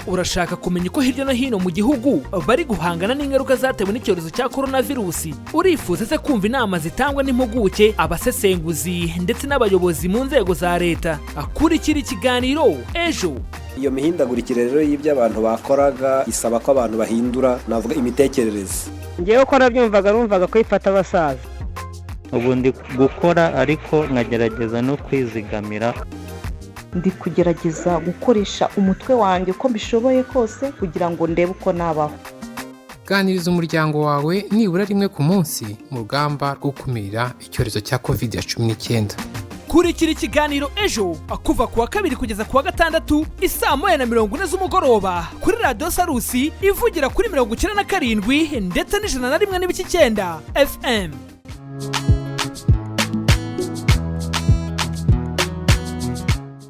Urashaka kumenya uko hirya no hino mu gihugu bari guhangana n'ingaruka zatewe n'icyorezo cya korona virusi? Urifuza se kumva inama zitangwa n'impuguke, abasesenguzi ndetse n'abayobozi mu nzego za leta? Kurikira ikiganiro Ejo. Iyo mihindagurikire rero y'ibyo abantu bakoraga isaba ko abantu bahindura, navuga, imitekerereze. Ngewe ko nabyumvaga, numvaga ko ifata abasaza. Ubu ndi gukora ariko nkagerageza no kwizigamira. Ndi kugerageza gukoresha umutwe wanjye uko mbishoboye kose kugira ngo ndebe uko nabaho. Ganiriza umuryango wawe nibura rimwe ku munsi mu rugamba rwo gukumira icyorezo cya COVID-19. Kurikira ikiganiro Ejo kuva ku wa kabiri kugeza ku wa gatandatu isaa 1:40 z'umugoroba kuri Radiyo Salus ivugira kuri 97 ndetse n'101.9 FM.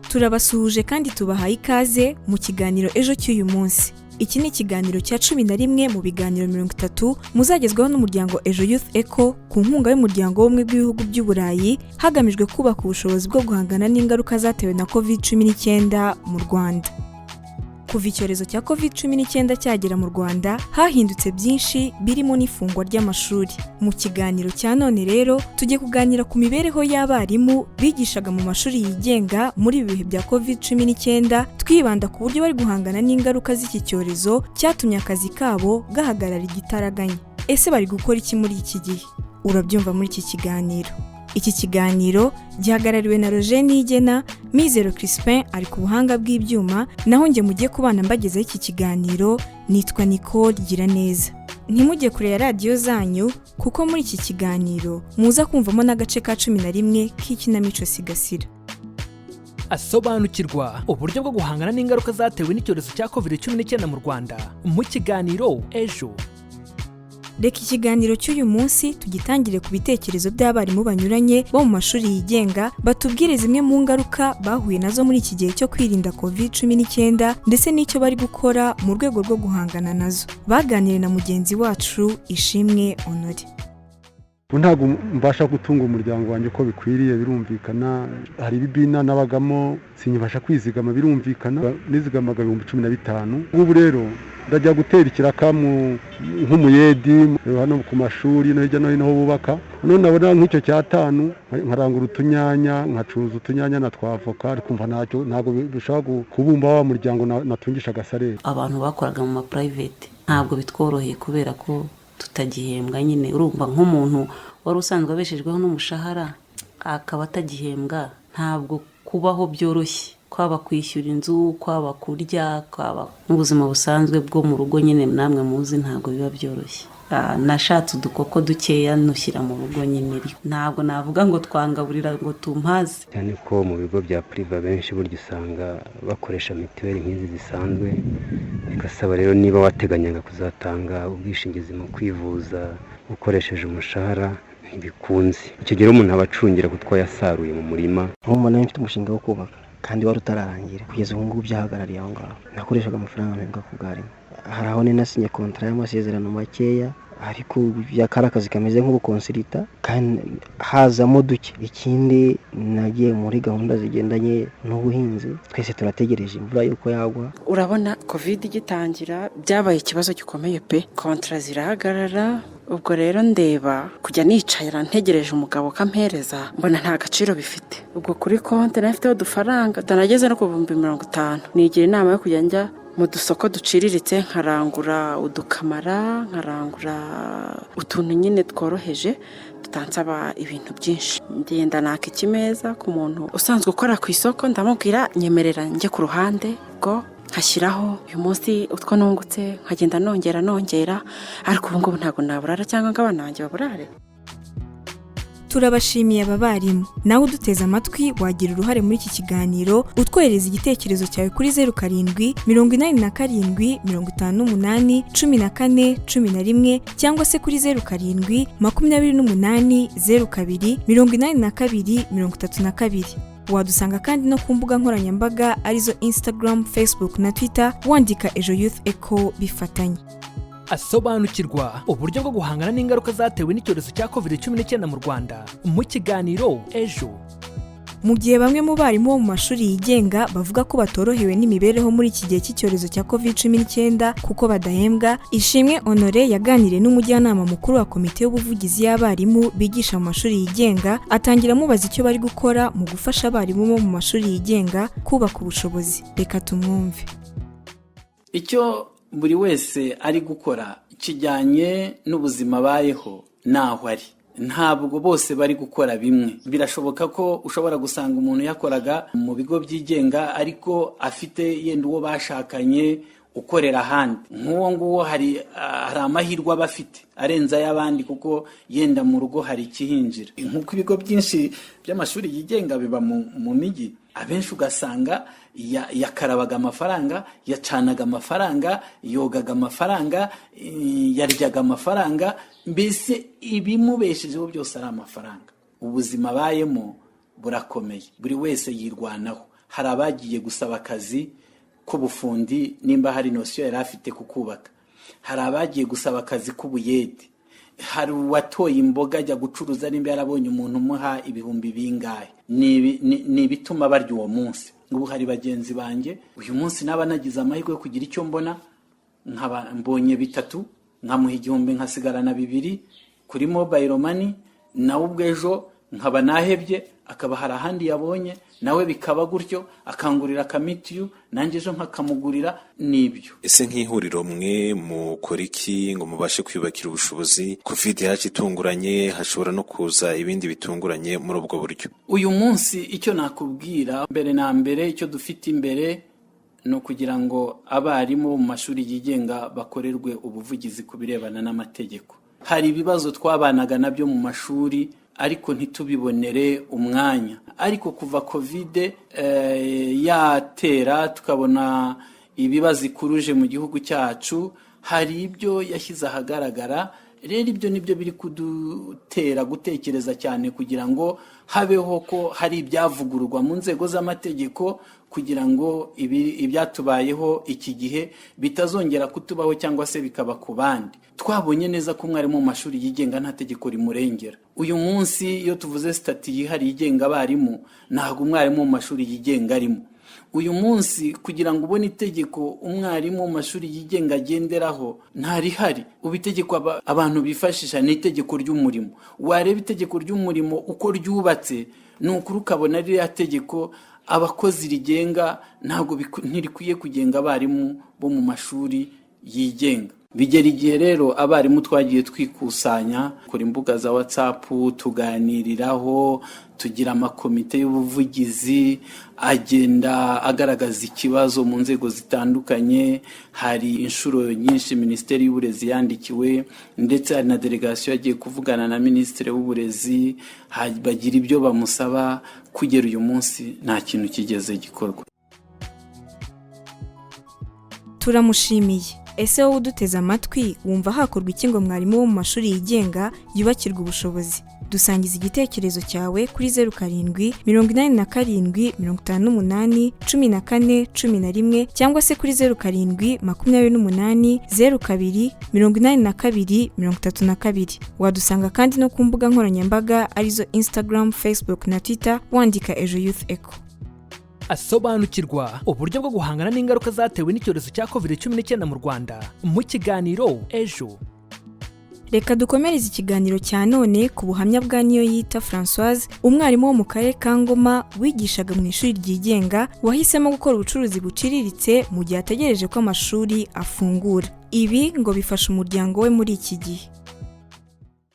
Turabasuhuje kandi tubahaye ikaze mu kiganiro Ejo cy'uyu munsi. Iki ni ikiganiro cya 11 mu biganiro 30 muzagezwaho n'umuryango Ejo Youth Eco ku nkunga y'Umuryango w'Ubumwe bw'Ibihugu by'Uburayi, hagamijwe kubaka ubushobozi bwo guhangana n'ingaruka zatewe na COVID-19 mu Rwanda. Kuva icyorezo cya COVID-19 cyagera mu Rwanda, hahindutse byinshi birimo n'ifungwa ry'amashuri. Mu kiganiro cya none rero tugiye kuganira ku mibereho y'abarimu bigishaga mu mashuri yigenga muri ibi bihe bya COVID-19, twibanda ku buryo bari guhangana n'ingaruka z'iki cyorezo cyatumye akazi kabo gahagarara igitaraganya. Ese bari gukora iki muri iki gihe? Urabyumva muri iki kiganiro. Iki kiganiro gihagarariwe na Roger Niyigena, Mizero Crispin ari ku buhanga bw'ibyuma, naho njye mugiye kubana mbagezaho iki kiganiro nitwa Nicole Giraneza. Ntimujye kure ya radiyo zanyu, kuko muri iki kiganiro muza kumvamo n'agace ka 11 k'ikinamico Sigasira. Asobanukirwa uburyo bwo guhangana n'ingaruka zatewe n'icyorezo cya COVID-19 mu Rwanda mu kiganiro Ejo. Reka ikiganiro cy'uyu munsi tugitangire ku bitekerezo by'abarimu banyuranye bo mu mashuri yigenga, batubwire zimwe mu ngaruka bahuye nazo muri iki gihe cyo kwirinda COVID-19 ndetse n'icyo bari gukora mu rwego rwo guhangana nazo. Baganiriye na mugenzi wacu Ishimwe Honore. Ubu ntabwo mbasha gutunga umuryango wanjye uko bikwiriye, birumvikana. Hari ibibina nabagamo, sinyibasha kwizigama, birumvikana. Nizigamaga 15,000. Ubu rero ndajya gutera ikiraka nk'umuyedi hano ku mashuri no hirya no hino aho bubaka, none nabona nk'icyo cyatanu nkarangura utunyanya, nkacuruza utunyanya na twa avoka, ariko umva ntacyo, ntabwo bishobora kubumba wa muryango natungisha agasareri. Abantu bakoraga mu ma private ntabwo bitworoheye kubera ko tutagihembwa nyine. Urumva nk'umuntu wari usanzwe abeshejweho n'umushahara akaba atagihembwa, ntabwo kubaho byoroshye, kwaba kwishyura inzu, kwaba kurya, kwaba n'ubuzima busanzwe bwo mu rugo nyine namwe muzi, ntabwo biba byoroshye. Nashatse udukoko dukeya nushyira mu rugo nyine, ntabwo navuga ngo twangaburira ngo tumpaze. Cyane ko mu bigo bya privé benshi burya usanga bakoresha mituweli nk'izi zisanzwe, bigasaba rero niba wateganyaga kuzatanga ubwishingizi mu kwivuza ukoresheje umushahara, ntibikunze. Icyo gihe umuntu aba acungira kutwo yasaruye mu murima. Nk'ubu nari mfite umushinga wo kubaka kandi wari utararangira, kugeza ubu ngubu byahagarariye aho ngaho. Nakoreshaga amafaranga mpembwa ku bwarimu. Hari aho nasinye contrat y'amasezerano makeya, ariko kari akazi kameze nk'ubu consultant kandi hazamo duke. Ikindi, nagiye muri gahunda zigendanye n'ubuhinzi, twese turategereje imvura y'uko yagwa. Urabona COVID igitangira byabaye ikibazo gikomeye pe, contrat zirahagarara. Ubwo rero ndeba kujya nicara ntegereje umugabo kampereza, mbona nta gaciro bifite. Ubwo kuri konti nafiteho udufaranga nageze no ku 50,000. Nigira inama yo kujya njya mu dusoko duciriritse, nkarangura udukamara, nkarangura utuntu nyine tworoheje tutansaba ibintu byinshi. Ngenda naka ikimeza ku muntu usanzwe ukora ku isoko, ndamubwira nyemerera njye ku ruhande, ubwo nkashyiraho uyu munsi utwo nungutse, nkagenda nongera nongera, ariko ubu ngubu ntabwo naburara cyangwa ngo abana banjye baburare. Turabashimiye aba barimu. Nawe uduteze amatwi wagira uruhare muri iki kiganiro, utwohereza igitekerezo cyawe kuri 0787581411 cyangwa se kuri 0728028232. Wadusanga kandi no ku mbuga nkoranyambaga arizo Instagram, Facebook na Twitter, wandika Ejo Youth Eco bifatanye. Asobanukirwa uburyo bwo guhangana n'ingaruka zatewe n'icyorezo cya COVID-19 mu Rwanda mu kiganiro Ejo. Mu gihe bamwe mu barimu bo mu mashuri yigenga bavuga ko batorohewe n'imibereho muri iki gihe cy'icyorezo cya COVID-19 kuko badahembwa, Ishimwe Honore yaganiriye n'umujyanama mukuru wa komite y'ubuvugizi y'abarimu bigisha mu mashuri yigenga, atangira amubaza icyo bari gukora mu gufasha abarimu bo mu mashuri yigenga kubaka ubushobozi. Reka tumwumve. Icyo buri wese ari gukora kijyanye n'ubuzima abayeho n'aho ari. Ntabwo bose bari gukora bimwe. Birashoboka ko ushobora gusanga umuntu yakoraga mu bigo byigenga, ariko afite yenda uwo bashakanye ukorera ahandi. Nk'uwo nguwo hari amahirwe aba afite arenze ay'abandi, kuko yenda mu rugo hari ikihinjira. Nk'uko ibigo byinshi by'amashuri yigenga biba mu mijyi, abenshi ugasanga yakarabaga amafaranga, yacanaga amafaranga, yogaga amafaranga, yaryaga amafaranga, mbese ibimubeshejeho byose ari amafaranga. Ubuzima abayemo burakomeye, buri wese yirwanaho. Hari abagiye gusaba akazi k'ubufundi nimba hari notion yari afite kukubaka, hari abagiye gusaba akazi k'ubuyede, hari uwatoye imboga ajya gucuruza nimba yarabonye umuntu umuha ibihumbi bingahe. Ni ibituma barya uwo munsi. Ubu hari bagenzi banjye uyu munsi naba nagize amahirwe yo kugira icyo mbona, nkaba mbonye 3, nkamuha 1000 nkasigarana 2 kuri mobile money, nawe ubwo ejo nkaba nahebye, akaba hari ahandi yabonye, nawe bikaba gutyo, akangurira akamitiyu, nanjye ejo nkakamugurira. Nibyo. Ese nk'ihuriro mwe mukora iki ngo mubashe kwiyubakira ubushobozi? Covid yaje itunguranye, hashobora no kuza ibindi bitunguranye muri ubwo buryo. Uyu munsi icyo nakubwira mbere na mbere, icyo dufite imbere ni ukugira ngo abarimu bo mu mashuri yigenga bakorerwe ubuvugizi ku birebana n'amategeko. Hari ibibazo twabanaga nabyo mu mashuri ariko ntitubibonere umwanya, ariko kuva Covid yatera tukabona ibibazo ikuruje mu gihugu cyacu, hari ibyo yashyize ahagaragara. Rero ibyo nibyo biri kudutera gutekereza cyane kugira ngo habeho ko hari ibyavugururwa mu nzego z'amategeko, kugira ngo ibyatubayeho iki gihe bitazongera kutubaho cyangwa se bikaba ku bandi. Twabonye neza ko umwarimu mu mashuri yigenga nta tegeko rimurengera. Uyu munsi iyo tuvuze statut yihariye igenga abarimu, ntabwo umwarimu mu mashuri yigenga arimo. Uyu munsi kugira ngo ubone itegeko umwarimu mu mashuri yigenga agenderaho, ntarihari. Ubu itegeko abantu bifashisha ni itegeko ry'umurimo. Wareba itegeko ry'umurimo uko ryubatse, ni ukuri ukabona ririya tegeko abakozi rigenga ntabwo ntirikwiye kugenga abarimu bo mu mashuri yigenga. Bigera igihe rero abarimu twagiye twikusanya kuri imbuga za WhatsApp, tuganiriraho, tugira amakomite y'ubuvugizi agenda agaragaza ikibazo mu nzego zitandukanye. Hari inshuro nyinshi Minisiteri y'Uburezi yandikiwe, ndetse hari na delegasiyo yagiye kuvugana na Minisitiri w'Uburezi, bagira ibyo bamusaba. Kugera uyu munsi nta kintu kigeze gikorwa. Turamushimiye. Ese wowe uduteze amatwi, wumva hakorwa iki ngo mwarimu wo mu mashuri yigenga yubakirwe ubushobozi? Dusangiza igitekerezo cyawe kuri 0787581411 cyangwa se kuri 0728028232. Wadusanga kandi no ku mbuga nkoranyambaga arizo Instagram, Facebook na Twitter, wandika Ejo Youth Echo. Asobanukirwa uburyo bwo guhangana n'ingaruka zatewe n'icyorezo cya COVID-19 mu Rwanda mu kiganiro Ejo. Reka dukomereze ikiganiro cya none ku buhamya bwa Niyoyita Francoise, umwarimu wo mu karere ka Ngoma wigishaga mu ishuri ryigenga, wahisemo gukora ubucuruzi buciriritse mu gihe ategereje ko amashuri afungura. Ibi ngo bifasha umuryango we muri iki gihe.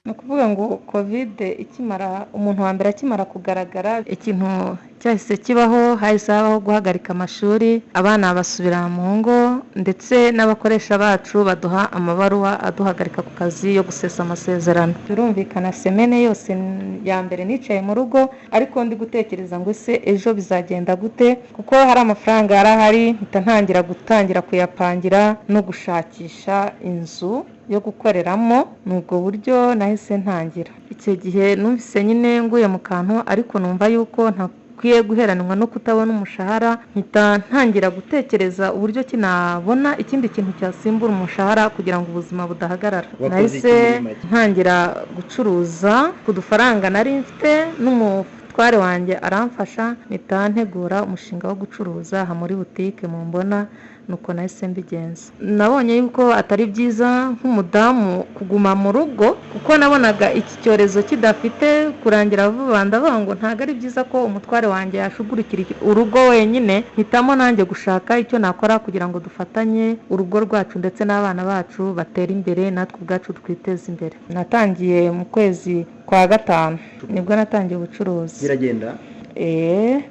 Ni ukuvuga ngo Covid ikimara, umuntu wa mbere akimara kugaragara, ikintu cyahise kibaho, hahise habaho guhagarika amashuri, abana basubira mu ngo, ndetse n'abakoresha bacu baduha amabaruwa aduhagarika ku kazi yo gusesa amasezerano. Birumvikana, semaine yose ya mbere nicaye mu rugo, ariko ndi gutekereza ngo ese ejo bizagenda gute, kuko hari amafaranga yari ahari, mpita ntangira gutangira kuyapangira no gushakisha inzu yo gukoreramo. Ni ubwo buryo nahise ntangira. Icyo gihe numvise nyine nguye mu kantu, ariko numva yuko ntakwiye guheranwa no kutabona umushahara, mpita ntangira gutekereza uburyo ki nabona ikindi kintu cyasimbura umushahara kugira ngo ubuzima budahagarara. Wakoze iki Nahise muri make? ntangira gucuruza ku dufaranga nari mfite. Umutware wanjye aramfasha, mpita ntegura umushinga wo gucuruza aha muri butike mu mbona, nuko nahise mbigenza. Nabonye yuko atari byiza nk'umudamu kuguma mu rugo, kuko nabonaga iki cyorezo kidafite kurangira vuba. Ndavuga ngo ntabwo ari byiza ko umutware wanjye yashugurikira urugo wenyine, mpitamo nanjye gushaka icyo nakora kugira ngo dufatanye urugo rwacu ndetse n'abana bacu batere imbere, natwe ubwacu twiteze imbere. Natangiye mu kwezi kwa 5 nibwo natangiye ubucuruzi. Biragenda?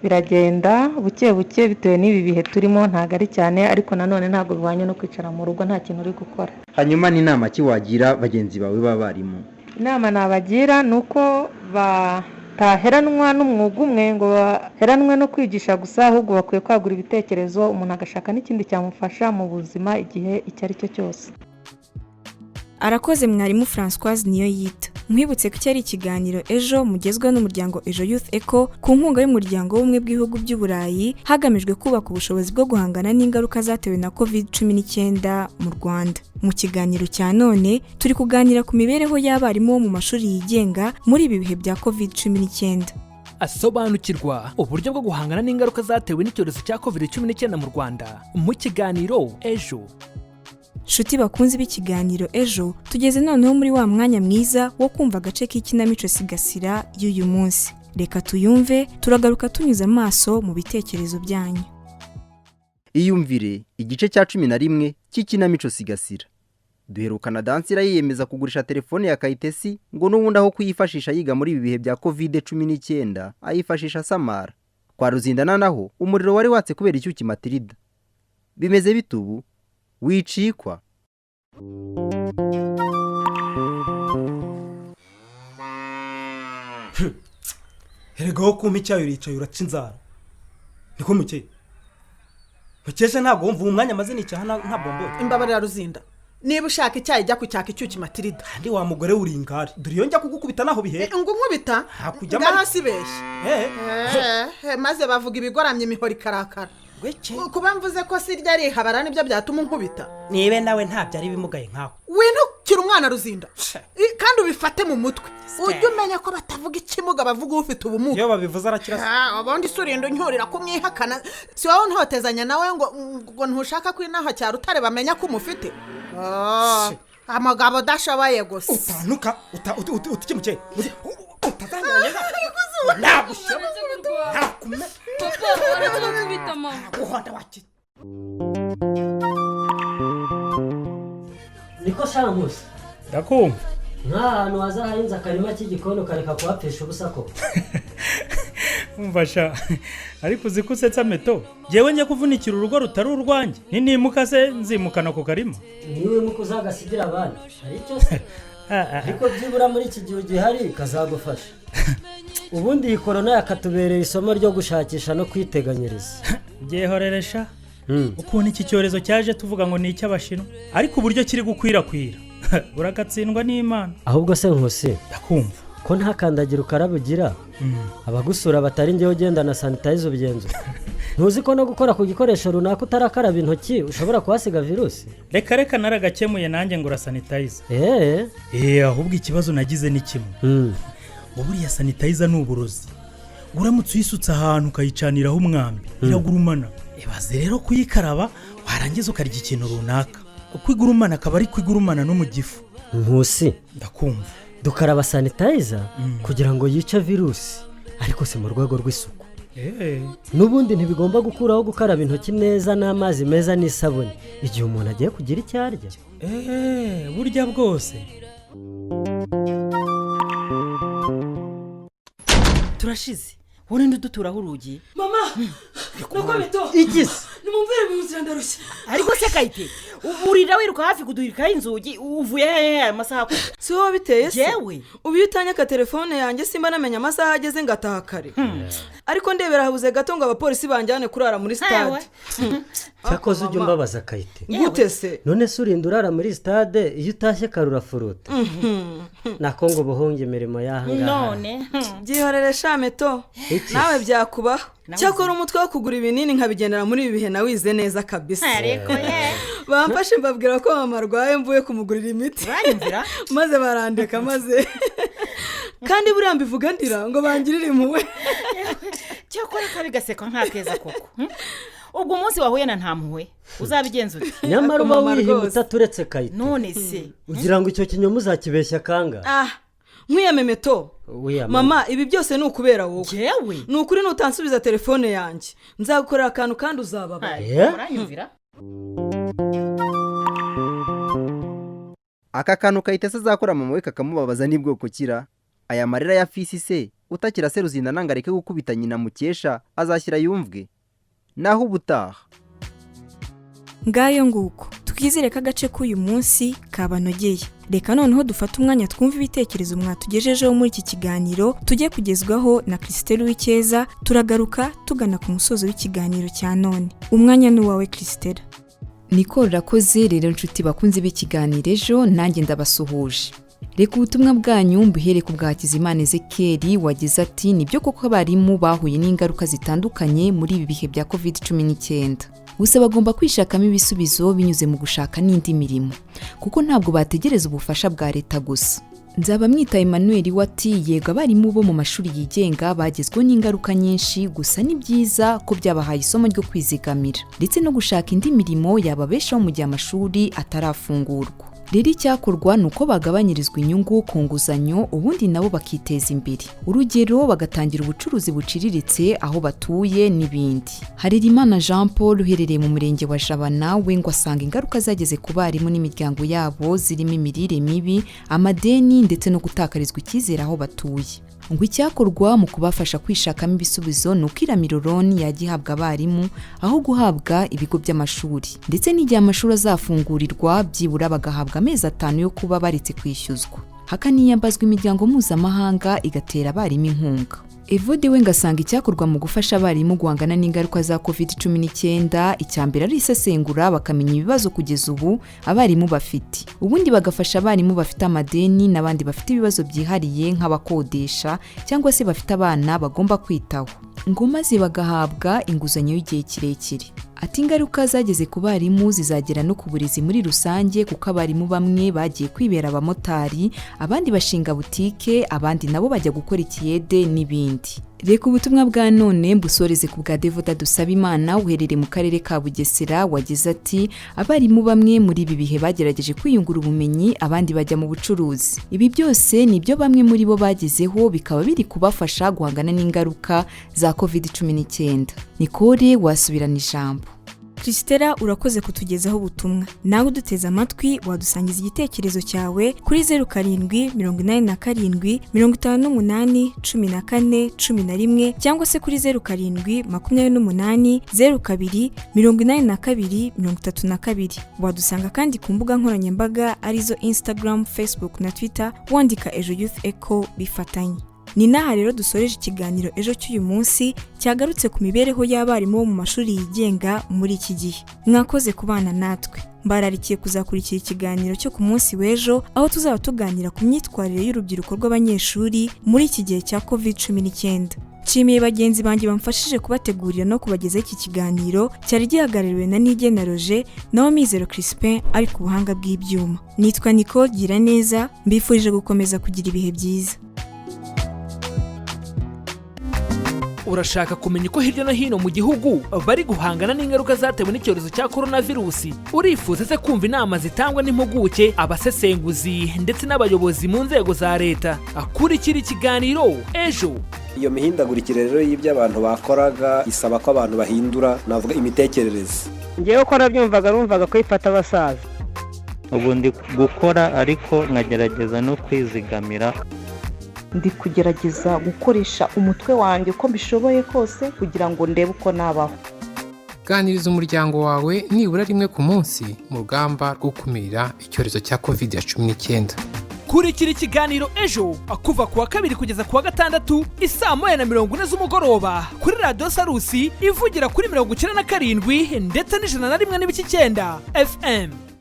Biragenda buke buke bitewe n'ibi bihe turimo, ntabwo ari cyane, ariko nanone ntabwo bihwanye no kwicara mu rugo nta kintu uri gukora. Hanyuma ni inama ki wagira bagenzi bawe b'abarimu? Inama nabagira ni uko bataheranwa n'umwuga umwe ngo baheranwe no kwigisha gusa, ahubwo bakwiye kwagura ibitekerezo, umuntu agashaka n'ikindi cyamufasha mu buzima igihe icyo ari cyo cyose. Arakoze mwarimu Françoise niyo yita. Nkwibutse ko cyari ikiganiro Ejo mugezweho n'umuryango Ejo Youth Eco ku nkunga y'umuryango w'ubumwe bw'ibihugu by'Uburayi, hagamijwe kubaka ubushobozi bwo guhangana n'ingaruka zatewe na COVID-19 mu Rwanda. Mu kiganiro cya none turi kuganira ku mibereho y'abarimu bo mu mashuri yigenga muri ibi bihe bya COVID-19. Asobanukirwa uburyo bwo guhangana n'ingaruka zatewe n'icyorezo cya COVID-19 mu Rwanda mu kiganiro Ejo. Nshuti bakunzi b'ikiganiro Ejo, tugeze noneho muri wa mwanya mwiza wo kumva agace k'ikinamico Sigasira y'uyu munsi. Reka tuyumve, turagaruka tunyuze amaso mu bitekerezo byanyu. Iyumvire igice cya 11 cy'ikinamico Sigasira. Duherukana Dansira yiyemeza kugurisha telefone ya Kayitesi ngo n'ubundi aho kuyifashisha yiga muri ibi bihe bya COVID-19 ayifashisha Samara. Kwa Ruzindana naho umuriro wari watse kubera icyuki Matilda. Bimeze bitubu wicikwa. Erega wo kumpa icyayi uricaye uraca inzara. Niko muke. Mukesha ntabwo wumva umwanya maze nicyaha nta bombo. Imbabarira Ruzinda. Niba ushaka icyayi jya kucyaka icyuki Matilda. Kandi wa mugore uri ingari. Dore iyo njya kugukubita naho bihera. Ngo nkubita? Ngaho sibeshye. Maze bavuga ibigoramye imihoro ikarakara. Kuba mvuze ko sirya ari habara nibyo byatuma unkubita. Nibe nawe ntabyo ari bimugaye nkawe. Winukira umwana Ruzinda. Kandi ubifate mu mutwe. Ujye umenya ko batavuga ikimuga bavuga ufite ubumuga. Iyo babivuze arakira. Ubundi surinda uncyurira kumwihakana. Si wowe ntotezanya nawe ngo ntushaka ko inaha cya Rutare bamenya ko umufite. Amagabo dashabaye gusa. Utanuka utikimuke. Utazanganya. Nagushyira. Nakume. Papa warakubita mama. Guhonda waki. Niko shankusi. Ndakumva. Nk'ahantu hazahinze akarima k'igikoni ukareka kuhapfisha ubusa koko. Umva sha, ariko uzi ko usetsa meto. Jewe njye kuvunikira urugo rutari urwanjye. Ninimuka se nzimukana ku karima. Niwe muko uzagasigira abandi. Hari icyo se? Ariko byibura muri iki gihe gihari kazagufasha. Ubundi iyi korona yakatubereye isomo ryo gushakisha no kwiteganyiriza. Byehoreresha. Ukuntu iki cyorezo cyaje tuvuga ngo ni icy'abashinwa, ariko uburyo kiri gukwirakwira uragatsindwa n'Imana. Ahubwo se Nkusi, ndakumva ko nta kandagira ukarabe ugira, abagusura batari njyewe ugenda na sanitayiza ubigenza. Ntuzi ko no gukora ku gikoresho runaka utarakaraba intoki ushobora kuhasiga virusi? Reka reka naragakemuye nanjye ngo urasanitayiza. Ahubwo ikibazo nagize ni kimwe. Ngo buriya sanitayiza ni uburozi. Uramutse uyisutse ahantu ukayicaniraho umwambi iragurumana. Ibaze rero kuyikaraba warangiza ukarya ikintu runaka, uko igurumana akaba ari kwigurumana no mu gifu. Nkusi, ndakumva. Dukaraba sanitayiza kugira ngo yice virusi, ariko si mu rwego rw'isuku. N'ubundi ntibigomba gukuraho gukaraba intoki neza n'amazi meza n'isabune igihe umuntu agiye kugira icyo arya. Burya bwose turashize. Wowe ninde uduturaho urugi? Mama, nakomito. Igise. Nimumvire mu nzira ndarushye. Ariko se Kayite, urira wiruka hafi kuduhirikaho inzugi, uvuye hehe aya masaha ko? Si wowe biteye se? Jewe. Ubu iyo utanyaka telefone yanjye simba namenya amasaha ageze ngataha kare. Ariko ndebera habuze gato ngo abapolisi banjyane kurara muri stade. Cyakoze ujye umbabaza Kayite. Gute se? None se urinda urara muri stade iyo utashye karura furuta. Nako ngo buhunge imirimo y'aha ngaha. None byihorere shameto. Nawe byakubaho. Cyakora umutwe wo kugura ibinini nkabigendera muri ibi bihe nawize neza kabisa. Bamfashe mbabwira ko mama arwaye mvuye kumugurira imiti. Maze barandeka maze Kandi buriya mbivuga ndira ngo bangirire impuhwe. Cyakora kabi gaseka nk'akeza koko. Ubwo umunsi wahuye na Ntampuhwe uzabigenza ute? Nyamara uba wihimuta turetse Kayita. None se ugira ngo icyo kinyoma uzakibeshya kanga? Ah, nkwiyame meto. Mama, ibi byose ni ukubera wowe. Jewe ni ukuri, nutansubiza telefone yanjye nzagukorera akantu kandi uzababara. Uranyumvira? Aka kantu Kayitesi azakora mama we kakamubabaza nibwoko kira. Aya marira ya fisi se utakira se Ruzindana ngo areke gukubita nyina Mukesha azashyira yumvwe. Naho ubutaha. Ngayo nguko, twizere ko agace k'uyu munsi kabanogeye. Reka noneho dufate umwanya twumve ibitekerezo mwatugejejeho muri iki kiganiro tujye kugezwaho na Christelle Uwicyeza. Turagaruka tugana ku musozo w'ikiganiro cya none. Umwanya ni uwawe Christelle. Nicole rakoze. Rero nshuti bakunze b'ikiganiro ejo, nanjye ndabasuhuje. Reka ubutumwa bwanyu mbuhere ku bwa Hakizimana Ezekiel wagize ati: "Nibyo koko abarimu bahuye n'ingaruka zitandukanye muri ibi bihe bya COVID-19, gusa bagomba kwishakamo ibisubizo binyuze mu gushaka n'indi mirimo, kuko ntabwo bategereza ubufasha bwa leta gusa." Nzabamwita Emmanuel we ati: "Yego, abarimu bo mu mashuri yigenga bagezweho n'ingaruka nyinshi, gusa ni byiza ko byabahaye isomo ryo kwizigamira ndetse no gushaka indi mirimo yababeshaho mu gihe amashuri atarafungurwa. Rero icyakorwa ni uko bagabanyirizwa inyungu ku nguzanyo, ubundi nabo bakiteza imbere, urugero bagatangira ubucuruzi buciriritse aho batuye n'ibindi." Harerimana Jean Paul uherereye mu murenge wa Jabana we ngo asanga ingaruka zageze ku barimu n'imiryango yabo zirimo imirire mibi, amadeni ndetse no gutakarizwa icyizere aho batuye. Ngo icyakorwa mu kubafasha kwishakamo ibisubizo ni uko Iramiro Loan yajya ihabwa abarimu aho guhabwa ibigo by'amashuri, ndetse n'igihe amashuri azafungurirwa byibura bagahabwa amezi 5 yo kuba baretse kwishyuzwa, hakaniyambazwa imiryango mpuzamahanga igatera abarimu inkunga. Evode we ngasanga icyakorwa mu gufasha abarimu guhangana n'ingaruka za COVID-19, icya mbere ari isesengura bakamenya ibibazo kugeza ubu abarimu bafite, ubundi bagafasha abarimu bafite amadeni n'abandi bafite ibibazo byihariye nk'abakodesha cyangwa se bafite abana bagomba kwitaho, ngo maze bagahabwa inguzanyo y'igihe kirekire. Ati ingaruka zageze ku barimu zizagera no ku burezi muri rusange, kuko abarimu bamwe bagiye kwibera abamotari, abandi bashinga butike, abandi nabo bajya gukora ikiyede n'ibindi. Reka ubutumwa bwa none mbusoreze ku bwa Devoda Dusabimana uherereye mu karere ka Bugesera wagize ati: "Abarimu bamwe muri ibi bihe bagerageje kwiyungura ubumenyi, abandi bajya mu bucuruzi. Ibi byose nibyo bamwe muri bo bagezeho, bikaba biri kubafasha guhangana n'ingaruka za COVID-19." Nicole wasubirana ijambo. Christella, urakoze kutugezaho ubutumwa. Nawe uduteze amatwi wadusangiza igitekerezo cyawe kuri 07 87 58 14 11 cyangwa se kuri 07 28 02 82 32. Wadusanga kandi ku mbuga nkoranyambaga arizo Instagram, Facebook na Twitter wandika Ejo Youth Echo bifatanye. Ni n'aha rero dusoreje ikiganiro ejo cy'uyu munsi cyagarutse ku mibereho y'abarimu bo mu mashuri yigenga muri iki gihe. Mwakoze kubana natwe. Mbararikiye kuzakurikira ikiganiro cyo ku munsi w'ejo, aho tuzaba tuganira ku myitwarire y'urubyiruko rw'abanyeshuri muri iki gihe cya COVID-19. Nshimiye bagenzi banjye bamfashije kubategurira no kubagezaho iki kiganiro cyari gihagarariwe na Nigena Roger, naho Mizero Crispin ari ku buhanga bw'ibyuma. Nitwa Nicole Giraneza, mbifurije gukomeza kugira ibihe byiza. Urashaka kumenya uko hirya no hino mu gihugu bari guhangana n'ingaruka zatewe n'icyorezo cya coronavirusi? Urifuza se kumva inama zitangwa n'impuguke, abasesenguzi ndetse n'abayobozi mu nzego za leta? Akurikira ikiganiro ejo. Iyo mihindagurikire rero y'ibyo abantu bakoraga isaba ko abantu bahindura, navuga, imitekerereze. Ngewe ko nabyumvaga, numvaga ko ifata abasaza. Ubu ndi gukora ariko nkagerageza no kwizigamira. Ndi kugerageza gukoresha umutwe wanjye uko mbishoboye kose kugira ngo ndebe uko nabaho. Ganiriza umuryango wawe nibura rimwe ku munsi mu rugamba rwo gukumira icyorezo cya COVID-19. Kurikira ikiganiro ejo kuva ku wa kabiri kugeza ku wa gatandatu isaa 1:40 z'umugoroba kuri Radiyo Sarusi ivugira kuri 97 ndetse n'101.9 FM.